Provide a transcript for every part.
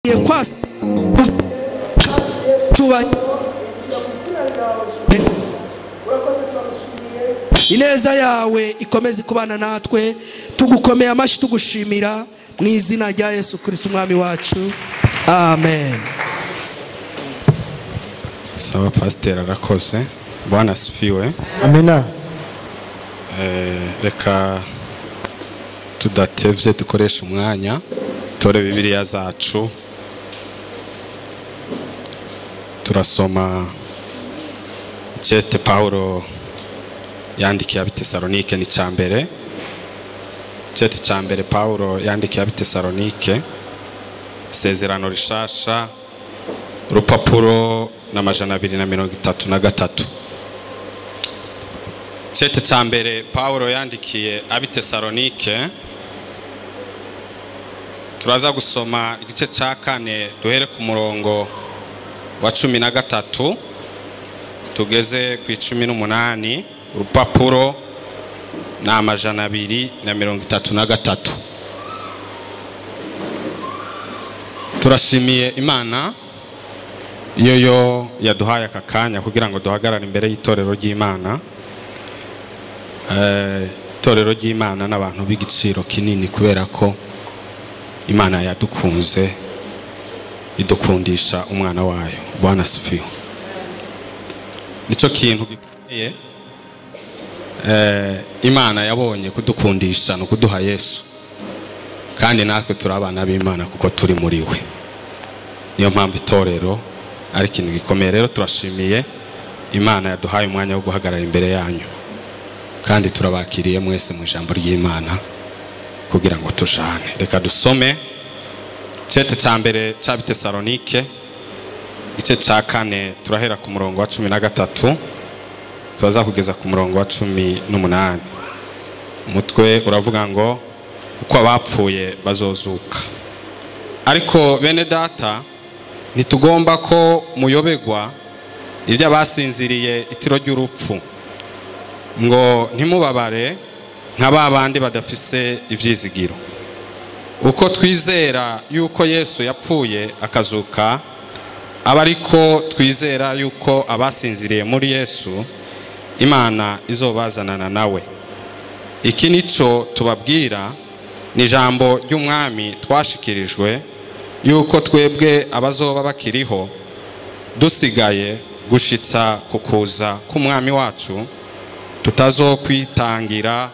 Kwasa tuba ineza yawe ikomeze kubana natwe, tugukomeye amashi tugushimira mu izina rya Yesu Kristo umwami wacu, amen. Sawa, pastor arakoze. Bwana asifiwe. Amena. Reka tudatevye dukoresha umwanya tore Bibiliya zacu, turasoma icete Paulo yandikiye ab'Itesalonike ni cyambere. Icete cyambere Paulo yandikiye ab'Itesalonike, isezerano rishasha, urupapuro na 233. Icete cyambere Paulo yandikiye ab'Itesalonike, turaza gusoma igice cya 4 duhere ku murongo wa 13 tugeze ku 18, urupapuro na 233. Turashimiye Imana iyo yaduhaye aka kanya kugira ngo duhagarare imbere y'itorero ry'Imana. Itorero ry'Imana n'abantu b'igiciro kinini kubera ko Imana yadukunze idukundisha umwana wayo. Bwana asifiwe. Nico kintu gikomeye Imana yabonye kudukundisha no kuduha Yesu, kandi natwe turabana b'Imana kuko turi muri we. Niyo mpamvu itorero ari ikintu gikomeye. Rero turashimiye Imana yaduhaye umwanya wo guhagarara imbere yanyu, kandi turabakiriye mwese mu ijambo ry'Imana kugira ngo tujane. Reka dusome icete cya mbere cy'Abitesalonike igice cya 4, turahera ku murongo wa 13 turaza kugeza ku murongo wa 18. Umutwe uravuga ngo uko abapfuye bazozuka. Ariko bene data, ntitugomba ko muyobegwa ibyo abasinziriye itiro ry'urupfu, ngo ntimubabare nka babandi badafise ivyizigiro. Uko twizera yuko Yesu yapfuye akazuka, aba ariko twizera yuko abasinziriye muri Yesu Imana izobazanana nawe. Iki nico tubabwira, ni jambo ry'umwami twashikirijwe, yuko twebwe abazoba bakiriho dusigaye gushitsa kukuza k'umwami wacu, tutazokwitangira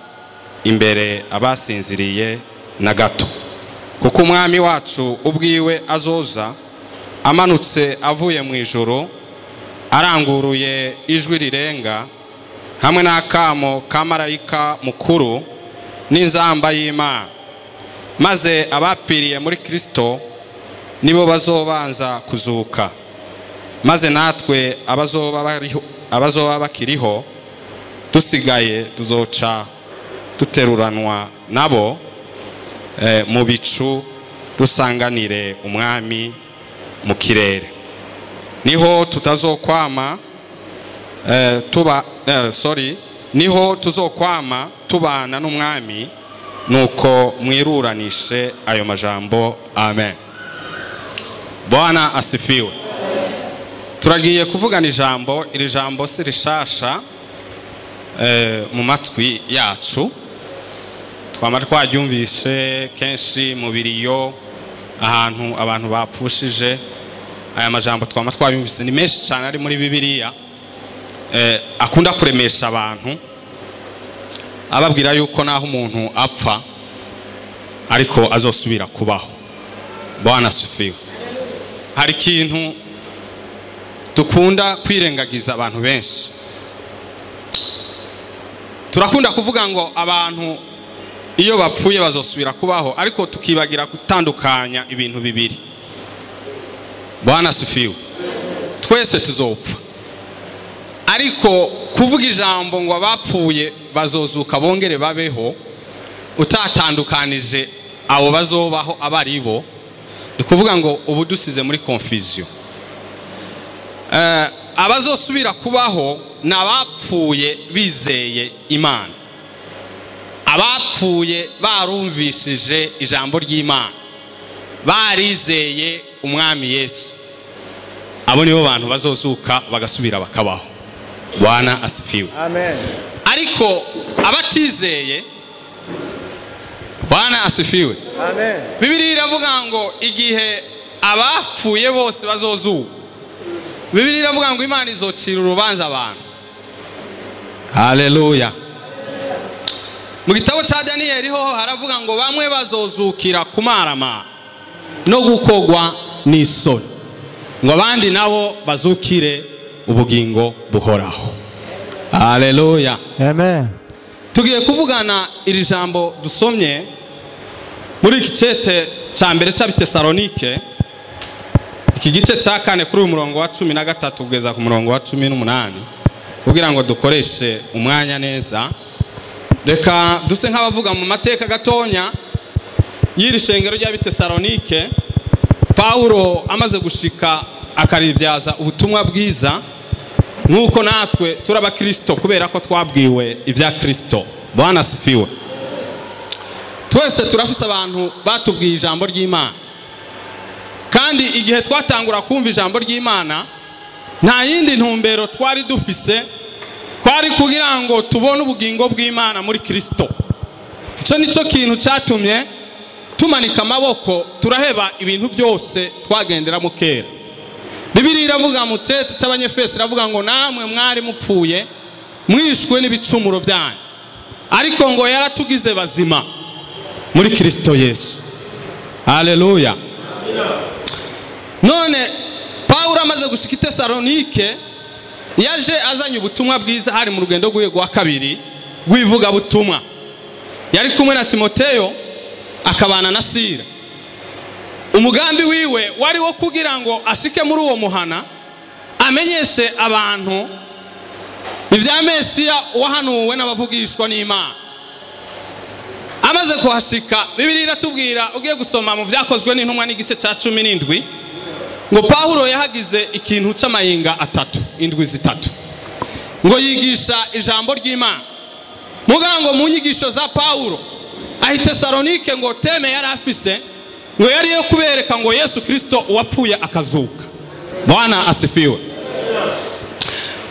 imbere abasinziriye na gato. Kuko umwami wacu ubwiwe azoza amanutse avuye mu ijuru, aranguruye ijwi rirenga hamwe n'akamo ka marayika mukuru n'inzamba y'Imana, maze abapfiriye muri Kristo nibo bazobanza kuzuka, maze natwe abazoba bakiriho dusigaye tuzoca duteruranwa nabo mu bicu, dusanganire umwami mu kirere. Niho tutazokwama niho tuzokwama tubana n'umwami. Nuko mwiruranishe ayo majambo. Amen. Bwana asifiwe. Turagiye kuvugana ijambo. Iri jambo si rishasha mu matwi yacu, twama twaryumvise kenshi mu biriyo, ahantu abantu bapfushije. Aya majambo twama twayumvise ni menshi cyane ari muri Bibiliya, akunda kuremesha abantu ababwira yuko naho umuntu apfa ariko azosubira kubaho. Bwana asifiwe. Hari ikintu dukunda kwirengagiza abantu benshi. Turakunda kuvuga ngo abantu iyo bapfuye bazosubira kubaho, ariko tukibagira gutandukanya ibintu bibiri. Bwana asifiwe. Twese tuzopfa, ariko kuvuga ijambo ngo abapfuye bazozuka bongere babeho utatandukanije abo bazobaho abaribo, ni kuvuga ngo ubu dusize muri confusion. Abazosubira kubaho nabapfuye bizeye Imana, abapfuye barumvishije ijambo ry'Imana, barizeye umwami Yesu, abo nibo bantu bazozuka bagasubira bakabaho. Bwana asifiwe. Amen. Ariko abatizeye, Bwana asifiwe. Amen. Bibiliya iravuga ngo igihe abapfuye bose bazozuka, Bibiliya iravuga ngo Imana izocira urubanza abantu. Haleluya. Mu gitabo cya Daniyeli ho haravuga ngo bamwe bazozukira kumarama no gukogwa n'isoni, ngo abandi nabo bazukire ubugingo buhoraho. Haleluya. Amen. Tugiye kuvugana iri jambo dusomye muri iki cete cya mbere cy'Abitesalonike, iki gice cya 4 kuri uyu murongo wa 13 kugeza ku murongo wa 18, kugira ngo dukoreshe umwanya neza. Reka duse nk'abavuga mu mateka gatonya y'iri shengero ry'Abitesalonike. Paulo amaze gushika akarivyaza ubutumwa bwiza, nk'uko natwe turi abakristo kubera ko twabwiwe ibya Kristo. Bwana asifiwe. Twese turafise abantu batubwiye ijambo ry'Imana, kandi igihe twatangura kumva ijambo ry'Imana nta yindi ntumbero twari dufise, kwari kugira ngo tubone ubugingo bw'Imana muri Kristo. Ico nico kintu cyatumye tumanika amaboko turaheba ibintu byose twagenderamo kera. Bibiliya iravuga mu cete cy'Abanyefeso, iravuga ngo namwe mwari mupfuye mwishwe n'ibicumuro byanyu, ariko ngo yaratugize bazima muri Kristo Yesu. Haleluya. None Paulo amaze gushika i Tesalonike, yaje azanye ubutumwa bwiza. Hari mu rugendo rwe rwa kabiri rw'ivuga butumwa, yari kumwe na Timoteyo akabana na Sila. Umugambi wiwe wari wo kugira ngo ashike muri uwo muhana amenyeshe abantu ibya Mesiya wahanuwe n'abavugishwa n'Imana. Amaze kuhashika, Bibiliya iratubwira, ugiye gusoma mu byakozwe n'intumwa n'igice cya 17, ngo Paulo yahagize ikintu cy'amayinga atatu, indwi zitatu, ngo yigisha ijambo ry'Imana. Mugango mu nyigisho za Paulo ahi Tesalonike, ngo teme yari afise ngo yari yo kubereka ngo Yesu Kristo uwapfuye akazuka. Bwana asifiwe.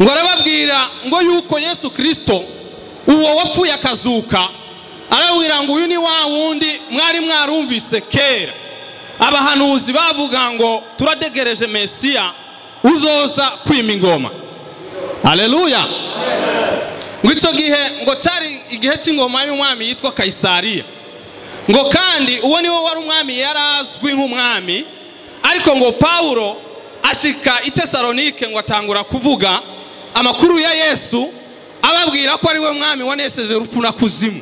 Ngo arababwira ngo yuko Yesu Kristo uwo wapfuye akazuka, arababwira ngo uyu ni wa wundi mwari mwarumvise kera abahanuzi bavuga ngo turadegereje Mesiya uzoza kwima ingoma. Haleluya. Ngo ico gihe ngo cari igihe cy'ingoma y'umwami yitwa Kaisariya, ngo kandi uwo niwe wari umwami yarazwi nk'umwami. Ariko ngo Paulo ashika i Tesalonike ngo atangura kuvuga amakuru ya Yesu, ababwira ko ari we mwami wanesheje urupfu na kuzimu.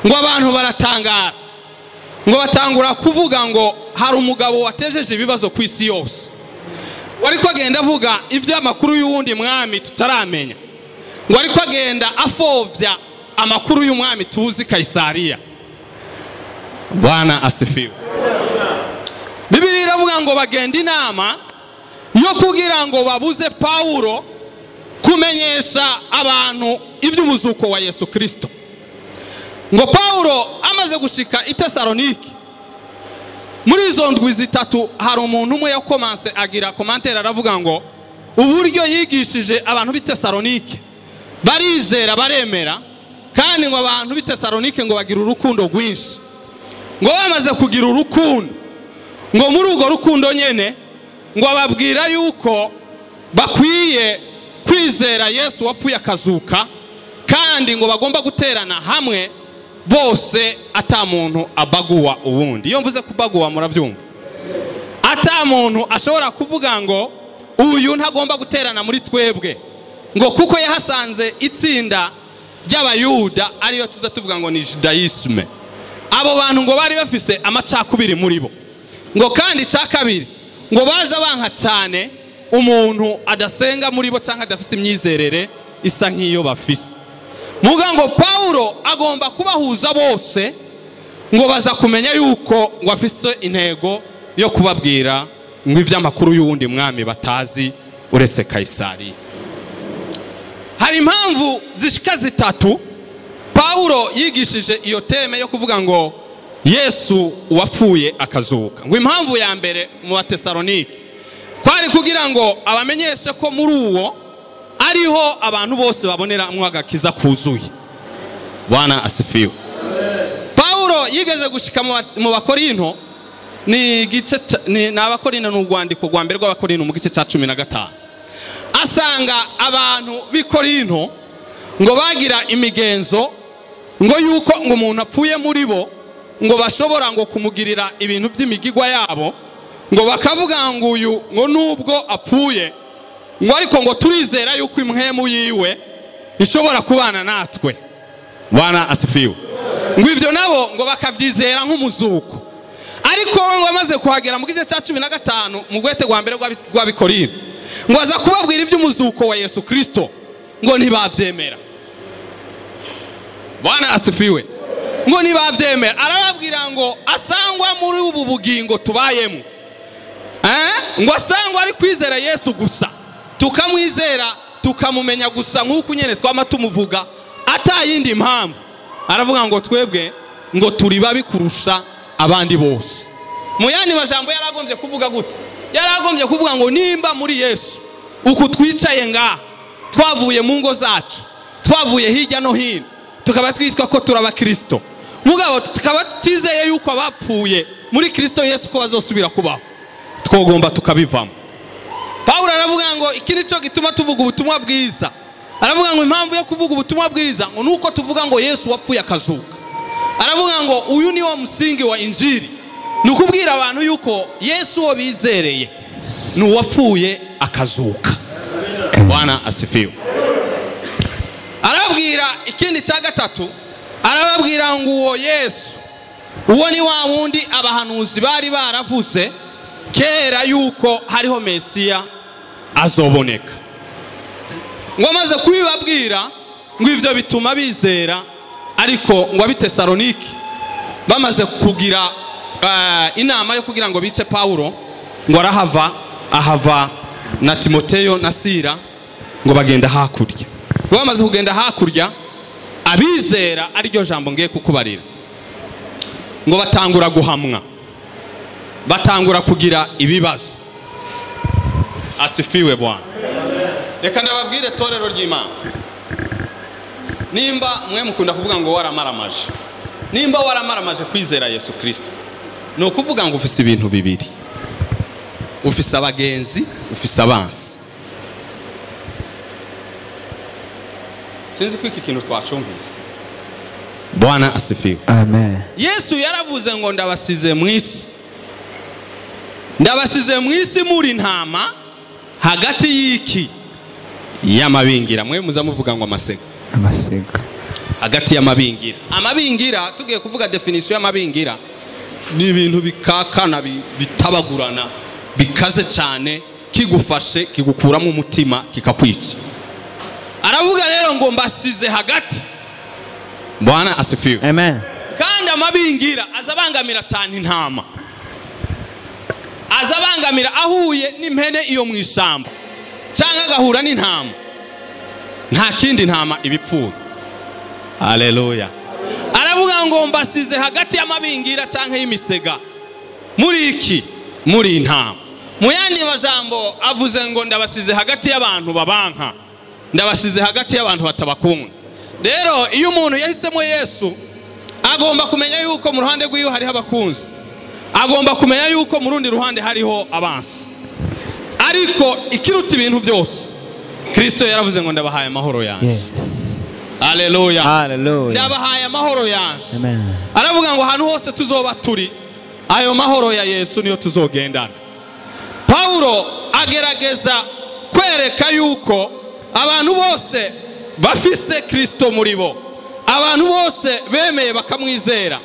Ngo abantu baratangara, ngo batangura kuvuga ngo hari umugabo watejeje ibibazo ku isi yose, wariko agenda avuga ivy'amakuru y'uwundi mwami tutaramenya, ngo ariko agenda afovya amakuru y'umwami tuzi Kaisariya. Bwana asifiwe. Bibiliya iravuga ngo bagenda inama yo kugira ngo babuze Paulo kumenyesha abantu iby'umuzuko wa Yesu Kristo. Ngo Paulo amaze gushika i Tesalonike, muri izo ndwi zitatu hari umuntu umwe yakomanse agira commentaire, aravuga ngo uburyo yigishije abantu b'i Tesalonike barizera baremera, kandi ngo abantu b'i Tesalonike ngo bagira urukundo rwinshi. Ngo bamaze kugira urukundo, ngo muri urwo rukundo nyene ngo ababwira yuko bakwiye kwizera Yesu wapfuye akazuka, kandi ngo bagomba guterana hamwe bose ata muntu abaguwa uwundi. Iyo mvuze kubaguwa muravyumva, ata muntu ashobora kuvuga ngo uyu ntagomba guterana muri twebwe, ngo kuko yahasanze itsinda ry'Abayuda ariyo tuza tuvuga ngo ni Judaisme. Abo bantu ngo bari bafise amacakubiri muri bo, ngo kandi cya kabiri ngo baza banka cyane umuntu adasenga muri bo cyangwa adafise imyizerere isa nk'iyo bafise. Muga ngo Paulo agomba kubahuza bose, ngo baza kumenya yuko ngo afise intego yo kubabwira ngo ivy'amakuru y'uwundi mwami batazi uretse Kaisari. Hari impamvu zishika zitatu Paulo yigishije iyo teme yo kuvuga ngo Yesu wapfuye akazuka. Ngo impamvu ya mbere mu Batesalonike kwari kugira ngo abamenyeshe ko muri uwo ariho abantu bose babonera agakiza kuzuye. Bwana asifiwe. Paulo yigeze gushika mu Bakorinto, ni gice ni Abakorinto, ni urwandiko rwa mbere rw'Abakorinto mu gice cya 15, asanga abantu b'i Korinto ngo bagira imigenzo ngo yuko ngo umuntu apfuye muri bo ngo bashobora ngo kumugirira ibintu by'imigigwa yabo, ngo bakavuga ngo uyu ngo nubwo apfuye ngo ariko ngo turizera yuko impwemu yiwe ishobora kubana natwe. Bwana asifiwe. Ngo ivyo nabo ngo bakavyizera nk'umuzuko. Ariko we ngo amaze kuhagera mu gice cya 15 mu gwete rwa mbere rw'Abikorinto, ngo aza kubabwira iby'umuzuko wa Yesu Kristo, ngo ntibavyemera. Bwana asifiwe. Ngo ntibavyemera. Arababwira ngo asangwa muri ubu bugingo tubayemo, ngo asangwa ari kwizera Yesu gusa, tukamwizera tukamumenya gusa nk'uko nyene twama tumuvuga atayindi impamvu. Aravuga ngo twebwe ngo turi babi kurusha abandi bose. Mu yandi majambo yaragombye kuvuga gute? Yaragombye kuvuga ngo nimba muri Yesu uku twicaye nga twavuye mu ngo zacu, twavuye hirya no hino, tukaba twitwa ko turaba Kristo, mugabo tukaba tutizeye yuko abapfuye muri Kristo Yesu ko bazosubira kubaho, twogomba tukabivamo. Paulo aravuga ngo iki nico gituma tuvuga ubutumwa bwiza. Aravuga ngo impamvu yo kuvuga ubutumwa bwiza ngo nuko tuvuga ngo Yesu wapfuye akazuka. Aravuga ngo uyu ni wo msingi wa injili, ni ukubwira abantu yuko Yesu wo bizereye ni uwapfuye akazuka. Bwana asifiwe. Arababwira ikindi cya gatatu, arababwira ngo uwo Yesu uwo ni wa wundi abahanuzi bari baravuze kera yuko hariho Mesiya azoboneka. Ngo amaze kubibabwira ngo ivyo bituma bizera. Ariko ngo abitesalonike bamaze kugira inama yo kugira ngo bice Paulo, ngo arahava, ahava na Timoteyo na Sira, ngo bagenda hakurya. Bamaze kugenda hakurya, abizera ariryo jambo ngiye kukubarira, ngo batangura guhamwa, batangura kugira ibibazo. Asifiwe Bwana. Reka ndababwire torero ry'Imana, nimba mwe mukunda kuvuga ngo waramaramaje, nimba waramaramaje kwizera Yesu Kristo, ni ukuvuga ngo ufise ibintu bibiri: ufise abagenzi, ufise abansi. Sinzi ko iki kintu twacumvise. Bwana asifiwe. Amen. Yesu yaravuze ngo ndabasize mu isi, ndabasize mu isi muri ntama hagati y'iki y'amabingira. Mwe muza muvuga ngo amasega, amasega, hagati y'amabingira. Amabingira, tugiye kuvuga definition y'amabingira, ni ibintu bikakana bitabagurana bikaze cyane, kigufashe kigukuramo umutima kikakwica. Aravuga rero ngo mbasize hagati. Bwana asifiwe. Amen. Kandi amabingira azabangamira cyane intama, azabangamira ahuye n'impene iyo mu ishyamba, cyangwa agahura n'intama, nta kindi ntama ibipfuye. Haleluya. Aravuga ngo mbasize hagati y'amabingira cyangwa y'imisega, muri iki muri intama. Mu yandi majambo avuze ngo ndabasize hagati y'abantu babanka, ndabasize hagati y'abantu batabakunda. Rero iyo umuntu yahisemo Yesu agomba kumenya yuko mu ruhande rw'iyo hariho abakunzi, agomba kumenya yuko mu rundi ruhande hariho abansi. Ariko ikiruta ibintu byose, Kristo yaravuze ngo ndabahaye amahoro yanjye. Yes. Haleluya. Haleluya. Ndabahaye amahoro yanjye. Amen. Aravuga ngo ahantu hose tuzoba turi, ayo mahoro ya Yesu niyo tuzogendana. Paulo agerageza kwereka yuko abantu bose bafise Kristo muri bo, abantu bose bemeye bakamwizera.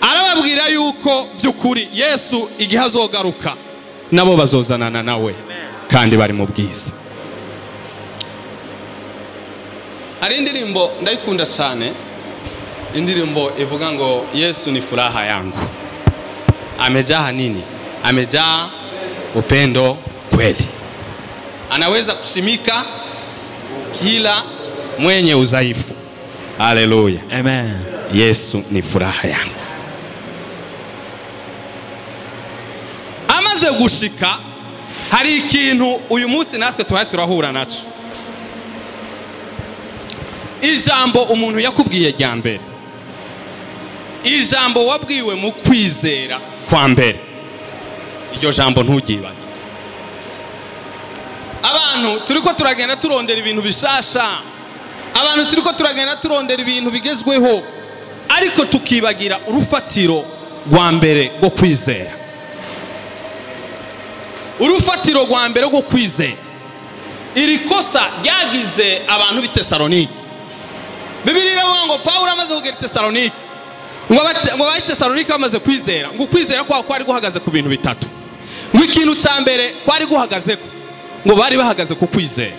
Arababwira yuko by'ukuri Yesu igihe azogaruka nabo bazozanana nawe kandi bari mu bwiza. Hari indirimbo ndayikunda cyane, indirimbo ivuga ngo Yesu ni furaha yangu, amejaa nini? Amejaa upendo kweli, anaweza kushimika kila mwenye udhaifu. Haleluya. Amen. Yesu ni furaha yangu. Amaze gushika hari ikintu uyu munsi natwe tuhaye turahura naco. Ijambo umuntu yakubwiye rya mbere, ijambo wabwiwe mu kwizera kwa mbere, iryo jambo nturyibagire. Abantu turiko turagenda turondera ibintu bishasha, abantu turiko turagenda turondera ibintu bigezweho, ariko tukibagira urufatiro rwa mbere rwo kwizera. Urufatiro rwa mbere rwo kwizera. Iri kosa ryagize abantu b'i Tesalonike. Bibiliya iravuga ngo Pawulo amaze kugera i Tesalonike, ngo ab'i Tesalonike bamaze kwizera, ngo ukwizera kwabo kwari guhagaze ku bintu bitatu. Ngo ikintu cya mbere kwari guhagazeko, ngo bari bahagaze ku kwizera.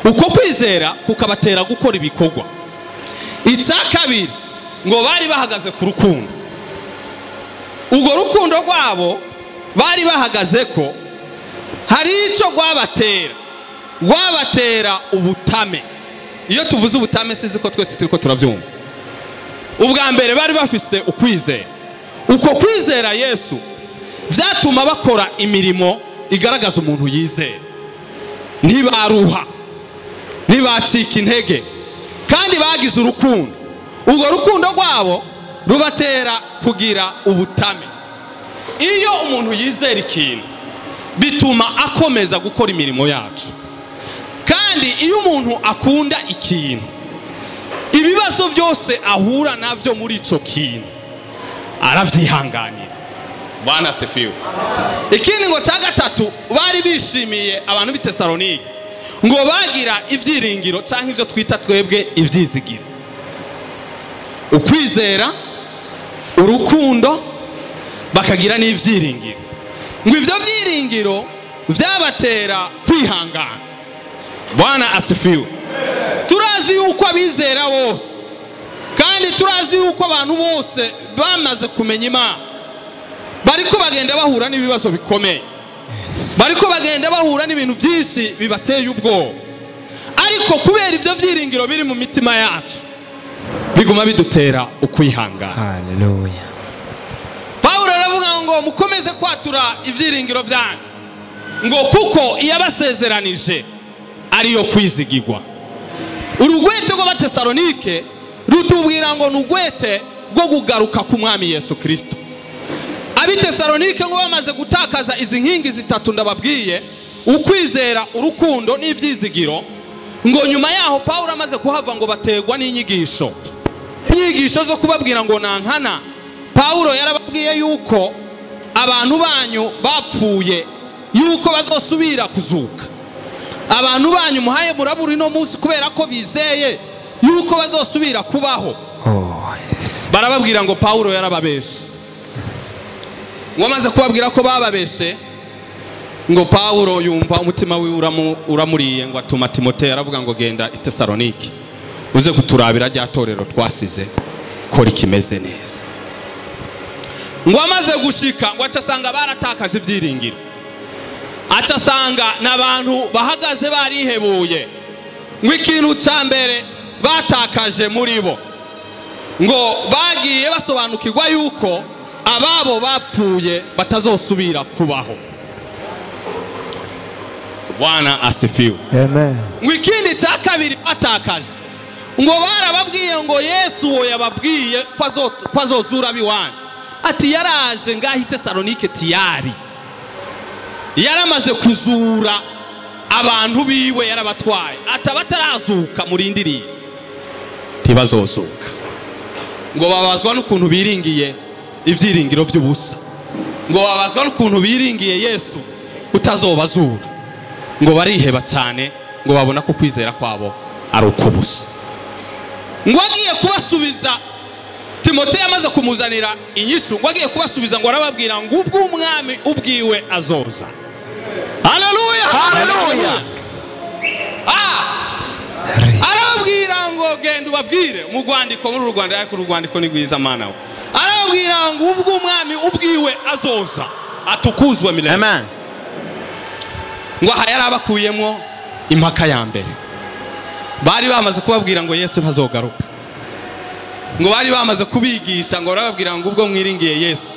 Uko kwizera kukabatera gukora ibikorwa. Icya kabiri ngo bari bahagaze ku rukundo. Ubwo rukundo rwabo bari bahagaze ko hari icyo rwabatera, rwabatera ubutame. Iyo tuvuze ubutame sizi ko twese turiko turavyumva. Ubwa mbere bari bafise ukwizera. Uko kwizera Yesu vyatuma bakora imirimo igaragaza umuntu yizera. Ntibaruha, ntibacika intege, kandi bagize urukundo. Ubwo rukundo rwabo rubatera kugira ubutame. Iyo umuntu yizera ikintu bituma akomeza gukora imirimo yacu. Kandi iyo umuntu akunda ikintu, ibibazo byose ahura navyo muri ico kintu aravyihanganira. Bwana asifiwe. Ikindi ngo cya gatatu, bari bishimiye abantu b'i Tesalonike, ngo bagira ivyiringiro canke ivyo twita twebwe ivyizigiro. Ukwizera, urukundo, bakagira n'ivyiringiro. Ngo ivyo vyiringiro vyabatera kwihangana. Bwana asifiwe. Turazi yuko abizera bose, kandi turazi yuko abantu bose bamaze kumenya Imana, bariko bagenda bahura n'ibibazo bikomeye, bariko bagenda bahura n'ibintu byinshi bibateye ubwoba, ariko kubera ivyo vyiringiro biri mu mitima yacu biguma bidutera ukwihangana. Haleluya. Pawulo aravuga ngo mukomeze kwatura ivyiringiro byanyu, ngo kuko iyabasezeranije ariyo kwizigirwa. Urugwete rw'Abatesalonike rutubwira ngo nugwete rwo kugaruka ku Mwami Yesu Kristo. Ab'i Tesalonike ngo bamaze gutakaza izi nkingi zitatu ndababwiye, ukwizera, urukundo n'ivyizigiro, ngo nyuma yaho Pawulo amaze kuhava ngo bategwa n'inyigisho. Inyigisho zo kubabwira ngo nankana. Pawulo yarababwiye yuko abantu banyu bapfuye, yuko bazosubira kuzuka. Abantu banyu muhaye murabura ino munsi kubera ko bizeye yuko bazosubira kubaho. Oh, yes. Barababwira ngo Pawulo yarababeshe. Ngo amaze kubabwira ko bababeshe, ngo Pawulo yumva umutima wiwe uramuriye, ngo atuma Timoteyo, aravuga ngo genda i Tesalonike uze kuturabira rya torero twasize ko rikimeze neza. Ngo amaze gushika ngo aca asanga baratakaje ivyiringiro, aca asanga n'abantu bahagaze barihebuye. Ngo ikintu ca mbere batakaje muri bo, ngo bagiye basobanukirwa yuko ababo bapfuye batazosubira kubaho. Bwana asifiwe. Amen. Ngo ikindi cya kabiri batakaje, ngo barababwiye ngo Yesu uwo yababwiye ko azozura abiwanyu, ati yaraje ngaho i Tesalonike tiyari yaramaze kuzura abantu biwe, yarabatwaye, atabatarazuka murindiriye ntibazozuka. Ngo babazwa n'ukuntu biringiye ivyiringiro by'ubusa, ngo babazwa n'ukuntu biringiye Yesu utazobazura, ngo bariheba cyane, ngo babona ko kwizera kwabo ari ukubusa. Ngo agiye kubasubiza, Timoteyo amaze kumuzanira inyishu, ngo agiye kubasubiza, ngo arababwira ngo ubwo umwami ubwiwe azoza. Haleluya, haleluya. Arababwira ngo genda ubabwire mu rwandiko, muri Rwanda, ariko urwandiko ni rwiza mana we. Arababwira ngo ubwo umwami ubwiwe azoza atukuzwe milele. Amen. Ngo aha yarabakuyemo impaka ya mbere. Bari bamaze kubabwira ngo Yesu ntazogaruka. Ngo bari bamaze kubigisha, ngo barababwira ngo ubwo mwiringiye Yesu,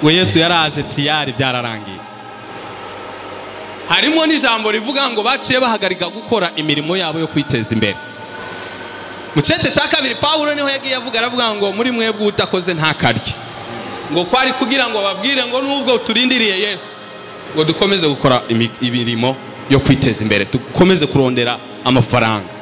ngo Yesu yaraje tiyari byararangiye. Harimo n'ijambo rivuga ngo baciye bahagarika gukora imirimo yabo yo kwiteza imbere. Mu cece cya kabiri Pawulo niho yagiye avuga, aravuga ngo muri mwebwe utakoze ntakarye, ngo kwari kugira ngo babwire ngo nubwo turindiriye Yesu ngo dukomeze gukora imirimo yo kwiteza imbere, dukomeze kurondera amafaranga.